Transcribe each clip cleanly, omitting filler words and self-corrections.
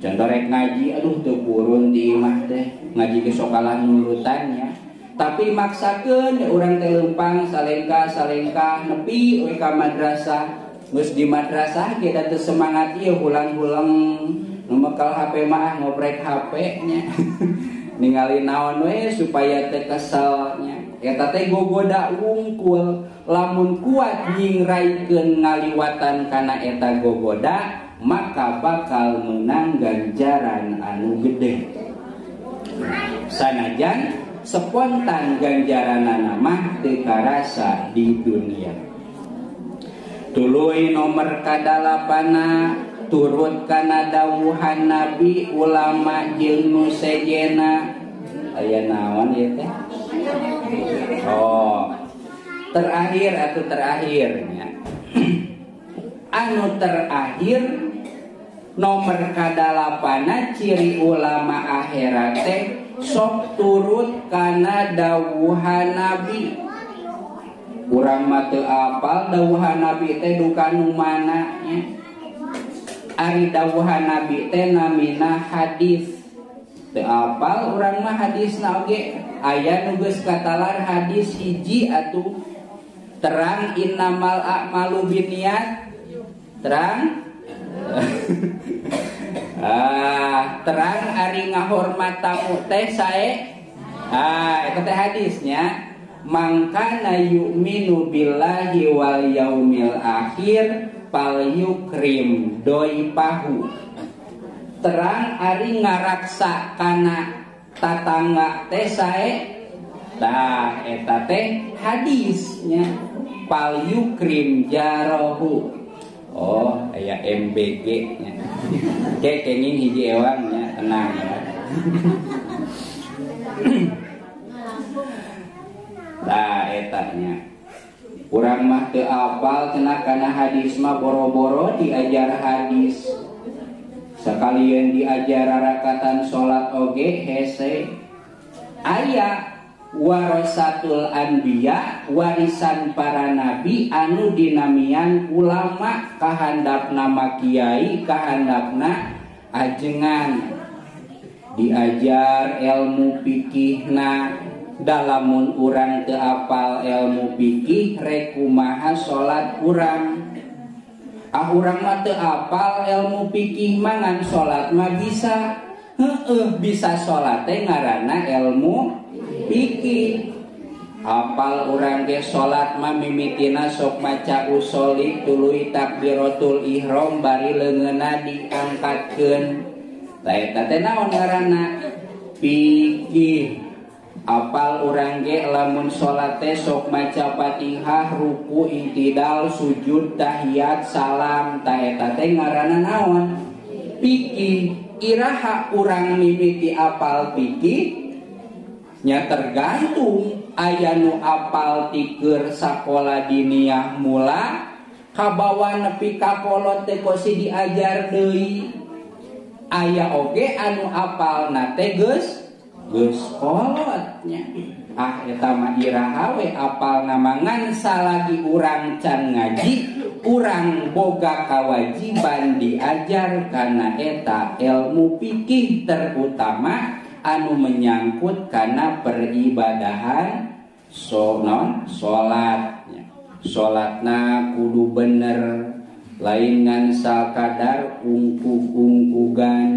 Contoh rek ngaji aduh teu purun di imah teh ngaji ge sok kalah nurutan nya. Tapi maksakeun urang teh leumpang salengkah-salengkah nepi we ka madrasah. Geus di madrasah ge da teu semangat ieu hulang-hulang nu mekel HP mah ngoprek HP nya. Ningali naon we supaya teu kesel nya. Eta teh gogoda wungkul lamun kuat nyingraikeun ngaliwatan kana eta gogoda maka bakal menang ganjaran anu gede. Sanajan spontan ganjaranana mah teu karasa di dunia. Tuluy nomor kadalapana turut kana dawuhan Nabi ulama jeung nu sejena. Aya naon ieu teh? Oh, terakhir atau terakhirnya. Anu terakhir nomor kadalapana ciri ulama akhirat teh sok turut kana dawuhan Nabi. Urang mah teu apal dawuhan Nabi teh duka nu mana nya. Ari dawuhan Nabi teh namina hadis. Teu apal urang mah hadisna oge aya nu geus katalar hadis hiji atuh terang innamal a'malu binniyat. Terang? Ah, terang ari ngahormat tamu teh sae. Ah, eta teh hadisnya. Mangkana yu'minu billahi wal yaumil akhir fal yukrim doipahu. Terang ari ngaraksa kana tatangga teh sae. Tah eta teh hadisnya fal yukrim jarohu. Oh, aya MBG nya. Ke kenging hiji ewang nya, tenang ya. Tah eta nya. Urang mah teu apal cenah kana hadis mah boro-boro diajar hadis. Sakalian diajar rakatan salat oge hese. Aya warasatul anbiya, warisan para nabi anu dinamian ulama kahandapna kiai kahandapna ajengan. Diajar ilmu fikihna, dalamun urang teu apal ilmu fikih rek kumaha salat urang. Ah urang mah teu apal ilmu fikih mangan salat mah bisa. Heueuh bisa salat teh ngaranna ilmu fikih. Apal urang ge salat mah mimitina sok maca usoli tuluy takbiratul ihram bari leungeunna diangkatkeun. Tah eta teh naon ngaranna? Fikih. Apal urang ge lamun salat teh sok maca Fatihah, ruku, i'tidal, sujud, tahiyat, salam. Tah eta teh ngaranna naon? Fikih. Iraha urang mimiti apal fikih nya tergantung aya nu apal tiker sakola diniyah mula kabawa nepi ka kolot teh kosi diajar deui. Aya oge anu apalna teh geus kolot nya. Ah eta mah iraha we apalna mah ngan salagi urang can ngaji urang boga kawajiban diajar kana eta ilmu fikih terutama anu menyangkut kana peribadahan salat. Salatna kudu bener, lain ngan sakadar ungkug-ungkugan,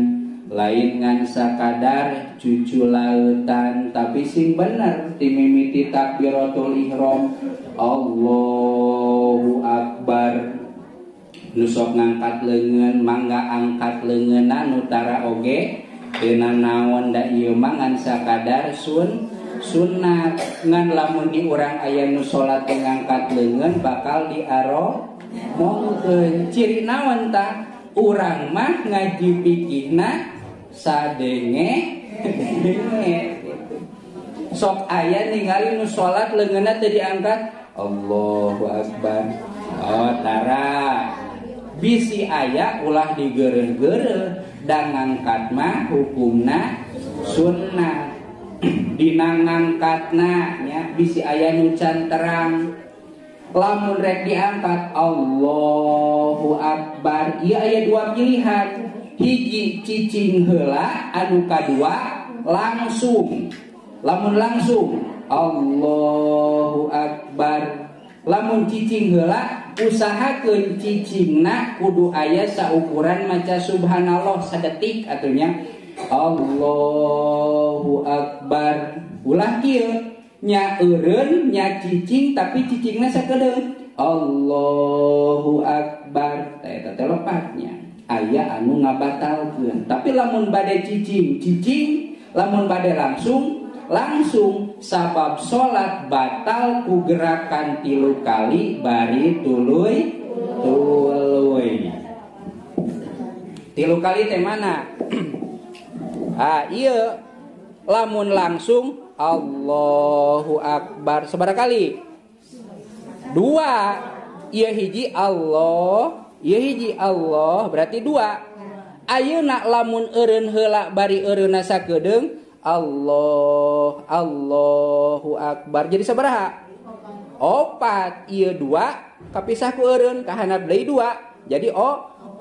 lain ngan sakadar cucu lautan, tapi sing bener timimiti takbiratul ihram Allahu Akbar. Nu sok ngangkat leungeun mangga angkat leungeunna nu tara oge dina naon da ieu mah ngan sakadar sunat. Ngan lamun di urang aya nu salat ngangkat leungeun bakal diaro mongkeun. Ciri naon tah? Urang mah ngaji fikihna sadenge denge. Sok aya ningali nu salat leungeunna teu diangkat Allahu Akbar. Oh tara bisi aya ulah digereh-gereh dan ngangkat mah hukumna sunnah. Dina ngangkatna nya bisi aya nu can terang. Lamun rek diangkat Allahu Akbar, ieu aya dua pilihan. Hiji cicing heula, anu kadua langsung. Lamun langsung Allahu Akbar. Lamun cicing heula usahakeun cicingna kudu aya saukuran maca subhanallah sadetik atunya Allahu Akbar. Ulah kieu nya eureun nya cicing tapi cicingna sakedeung Allahu Akbar. Tah eta teh lepatnya aya anu ngabatalkeun. Tapi lamun bade cicing cicing, lamun bade langsung langsung, sabab salat batal ku gerakan 3 kali bari tuluy tuluy. 3 kali teh mana? Ah ieu lamun langsung Allahu Akbar sabaraha kali? 2. Ieu hiji Allah, ieu hiji Allah, berarti 2. Ayeuna lamun eureun heula bari eureunna sakedeung Allah, Allahu Akbar. Jadi sabaraha? 4. Ieu 2 kapisah ku eureun kahandap deui 2. Jadi 4.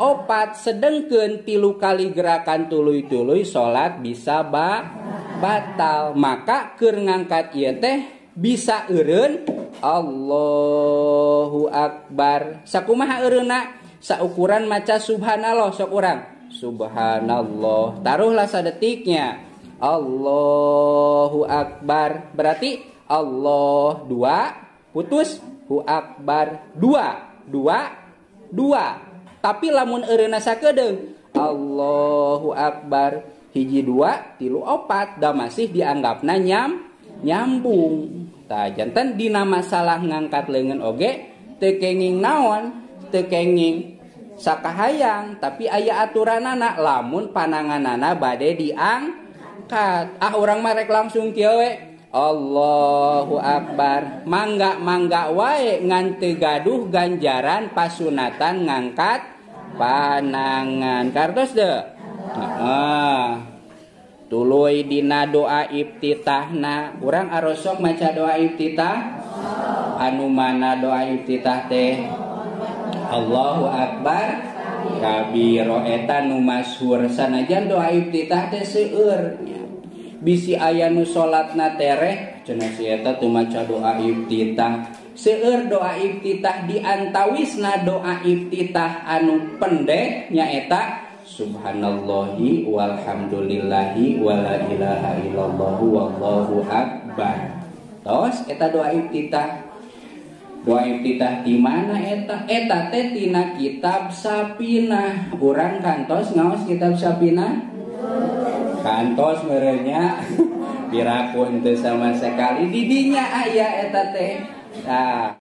Sedengkeun 3 kali gerakan tuluy-tuluy salat bisa batal. Maka keur ngangkat ieu teh bisa eureun Allahu Akbar. Sakumaha eureunna? Saukuran maca subhanallah sok urang. Subhanallah. Taruhlah sadetiknya. Allahu Akbar. Berarti Allah 2 putus hu Akbar 2 2 2. Tapi lamun eureunna sakedeung Allahu Akbar hiji 2 3 4 da masih dianggapna nyambung. Tah janten dina masalah ngangkat leungeun oge teu kenging naon, teu kenging sakahayang, tapi aya aturanana lamun pananganana bade diangkat. Ah urang mah rek langsung kieu we Allahu Akbar. Mangga-mangga wae ngan teu gaduh ganjaran pasunatan ngangkat panangan. Kartos teu? Heeh. Tuluy dina doa iftitahna. Urang arosok maca doa iftitah? Anu mana doa iftitah teh? Allahu Akbar kabiro eta nu masyhur. Sanajan doa iftitah teh seueur. Bisi aya nu salatna tereh cenah si eta teu maca doa iftitah. Seueur doa iftitah diantawisna doa iftitah anu pendek nyaeta subhanallahi walhamdulillahi wala ilaha illallah wallahu akbar. Tos eta doa iftitah. Doa iftitah di mana eta? Eta teh tina kitab Sapinah. Urang kantos ngaos kitab Sapinah? Kantos merenya piraku henteu sama sekali didinya aya eta teh. Tah.